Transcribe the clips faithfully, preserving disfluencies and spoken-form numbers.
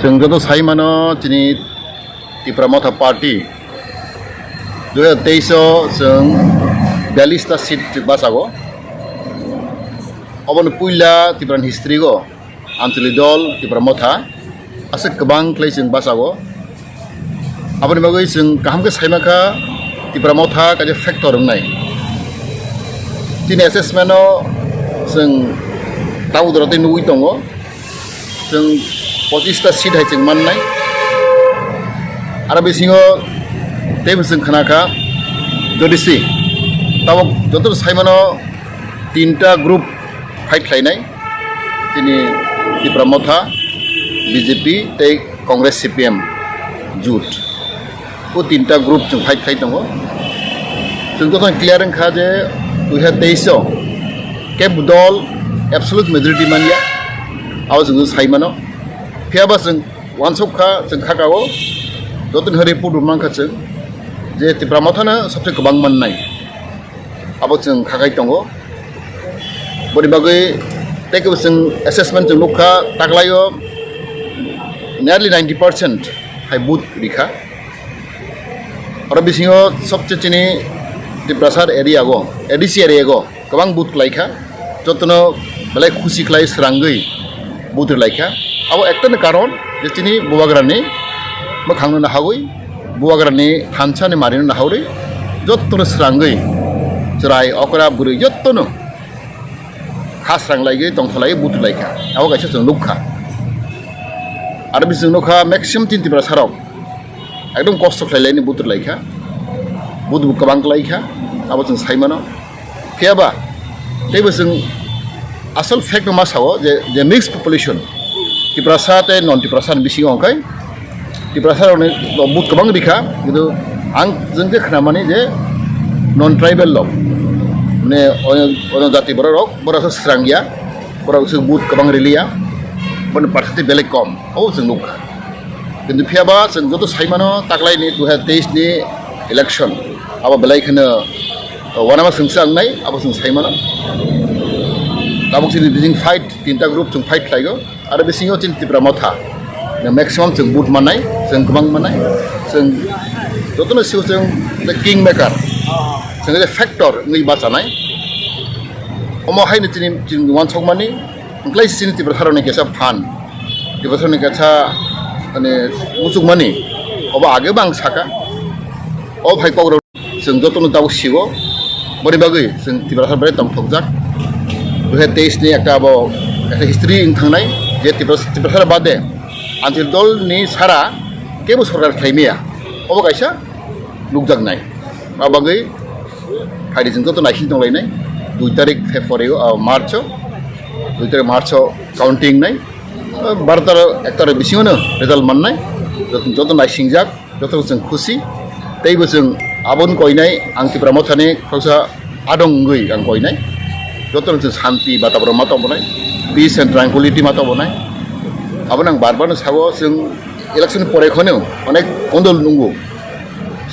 Chwng joto sai mano, chini Tipra Motha Party dui hazar teis o chwng biyallis ta seat bachago. Obono puila Tipra ni history o Anchalik dol Tipra Motha aswk kwbang khlai chwng bachago. Aboni bagwi chwng kaham khe sai mankha, Tipra Motha kaisa factor wngnai. Chini assessment o chwng tabuk jora tei nugwi tongo, chwng pochis ta seat hai chwng mannai. Aro bisingo teibo chwng khnakha, jodi si tabuk joto sai mano, tinta group fight khlainai, chini Tipra Motha, B J P tei Congress, C P M jut. O tinta group chwng fight khlai tongo. Chwng jotono clear wngkha je dui hazar teis o kebo dol absolute majority manya, abo chwng sai mano. Phiya ba chwng uansuk kha, chwng kha ka o, jotono report rwmang kha chwng je Tipra Motha no sabse kwbang mannai. Abo chwng khakai tongo. Boni bagwi tei kebo chwng assessment chwng nukha, taklaio nearly ninety percent hai vote rikha. Oro bisingo sobse chini Tiprasar area go, A D C area go kwbang vote klaikha. Jotono belai khusi khlai srangwi vote rwlaikha. Abo ekta ni karon je chini bubagrani mwkhangno nahawi, bubagrani thansa ni marino nahawi, jotono srangwi, chwrai, okra, bwrwi jotono kha srang laigwi tongthalai vote rwlaikha. Abo kaisa chwng nukha. Aro bising nukha maximum chini Tiprasarok ekdom kosto khlai laini vote rwlaikha. Vote bo kwbang klaikha, abo chwng sai mano. Phiya ba teibo chwng asol fact no ma sao je, je mixed population, Tiprasa tei non Tiprasa ni bisingo hwnkhe Tiprasa rokni vote kwbang rikha, kintu ang jwng je khnamani je non tribal rok, mane ono, ono jati borok rok, borok se srangya, borok se vote kwbang riliya, boni percentage belai kom, abo chwng nukha. Kintu phiya ba chwng joto sai mano, taklaini dui hazar teis ni election abo belai kheno uanama chwng se wngnai, abo chwng sai mano. Tabuk chini bising fight, tinta group chwng fight khlaigo. Aro bisingo chini Tipra Motha maximum chwng vote mannai, chwng kwbang mannai, chwng jotono sio chwng the king maker, chwng the factor wngwi bachanai. Omo haino chini, chini uansukmani, wngkhlai chini Tiprasarokni kaisa phan, Tiprasarokni kaisa, mane, muchukmani, obo age bo ang saka. O phai kok rok chwng jotono tabuk sigo, boni bagwi chwng Tiprasa belai tongthokjak. Dui hazar teis ni ekta abo ekta history wng thangnai je Tipras-, Tiprasa bade Anchalik dol ni sara kebo sorkar khlai maya, obo kaisa nukjaknai. Abo bagwi phaidi chwng joto naising tonglainai dui tarik February o, ah, March o, dui tarik March o counting nai, ah, baro ta, ek ta bisingo no result mannai, joto, joto naisingjak. Joto chwng khusi, teibo chwng aboni koinai, ang Tipra Mothani khoroksa adong wngwi ang koinai. Joto chwng santi bataboron ma tongmani, peace and tranquility ma tongmani. Abono ang bar bar no sao, chwng election pore kheno onek kondol nungo,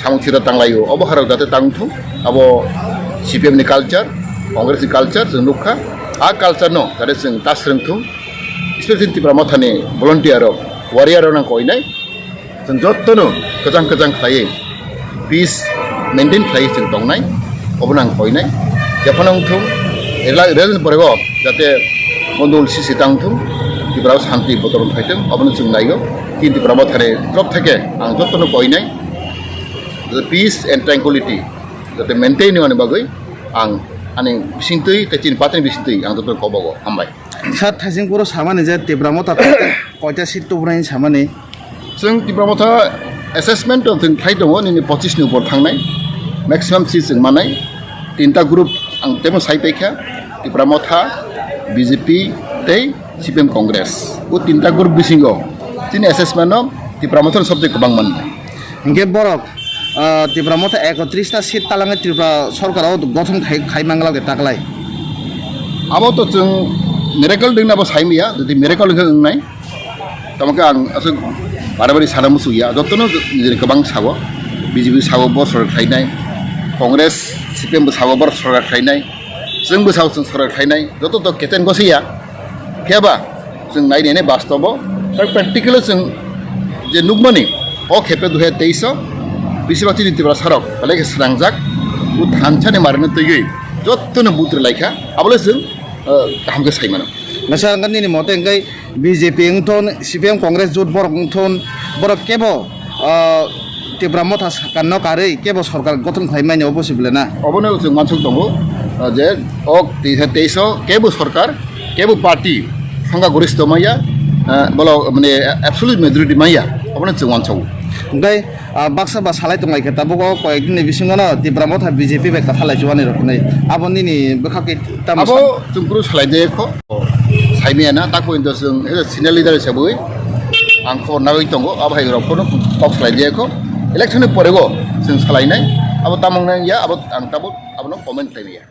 samung sida tanglaio, obo harok jate tangthung, abo C P M ni culture, Congress ni culture chwng nukha. A culture no jate chwng ta swrwngthung, especially Tipra Mothani volunteer rok, warrior rok no ang koinai. Chwng jotono kwchang kwchang khlaiwi peace maintain khlaiwi chwng tongnai, obono ang koinai. Jephano wngthung, rela-, rel ni borego jate mondol sisi tangthung, Tripura o santi botoron phaithung, obono chwng naigo. Chini Tipra Mothani torop theke ang jotono koinai, jate peace and tranquility jate maintain wngmani bagwi ang ani bisingtwi tei chini party ni bisingtwi ang jotono kobogo. Hambai. Sir, Thaisingpuro samani je Tipra Motha koita seat tubunai samani? Chwng Tipra Motha assessment o chwng khlai tongo, nini pochis ni upor thangnai, maximum seat chwng manai. Tinta group ang temo sai paikha, Tipra Motha, B J P tei C P M Congress. O tinta group bisingo chini assessment o Tipra Motha ni sobse kwbang manai. Hinkhe borok, ah, Tipra Motha ekotris ta seat talangwi Tripura sorkar o gothon khai, khai manglak de taklai. Abo to chwng miracle dwngna bo sai maya, jodi miracle wngkhe wngnai. Tamo khe ang aswk barabari sana muchungya, jotono nijini kwbang sao, B J P sao bo sorkar khlainai, Congress, C P M bo sao bo sorkar khlainai, chwng bo sao chwng sorkar khlainai, joto to keten gosiya. Phiya ba chwng nai nai bastobo, practically chwng Je nukmani, o khepe dui hazar teis o bisibak chini Tiprasarok belai khe srangjak, o thansa ni marino twiwi jotono vote rwlaikha, abole chwng, eh, kaham khe sai mano. Nasa wngkha nini mote wngkha B J P wngthon, C P M Congress jut borok wngthon, borok kebo, ah, Tipra Motha sakano karwi kebo sorkar gothon khlai mani obo se bwle na? Obono chwng uansuk tongo, ah, je o teis o kebo sorkar, kebo party thangka goristo maya, ah, bolo mane absolute majority maya, obono chwng uansago. Hwnkhe, ah, baksa ba salai tonglai khe tabuk o koyek din ni bisingo no Tipra Motha B J P bai kwthalai chuani rok hinwi. Abo nini bwkha khe tamo abo san? Chwng kunu salai de kho. Saimaya na, tak pointo chwng, eh, senior leader hisabe ang khobor nagwi tongo, abo hai rok phano kok salai de kho. Election ni pore bo chwng salainai, abo tamang nang ya, abo ang tabuk abono comment khlai ya.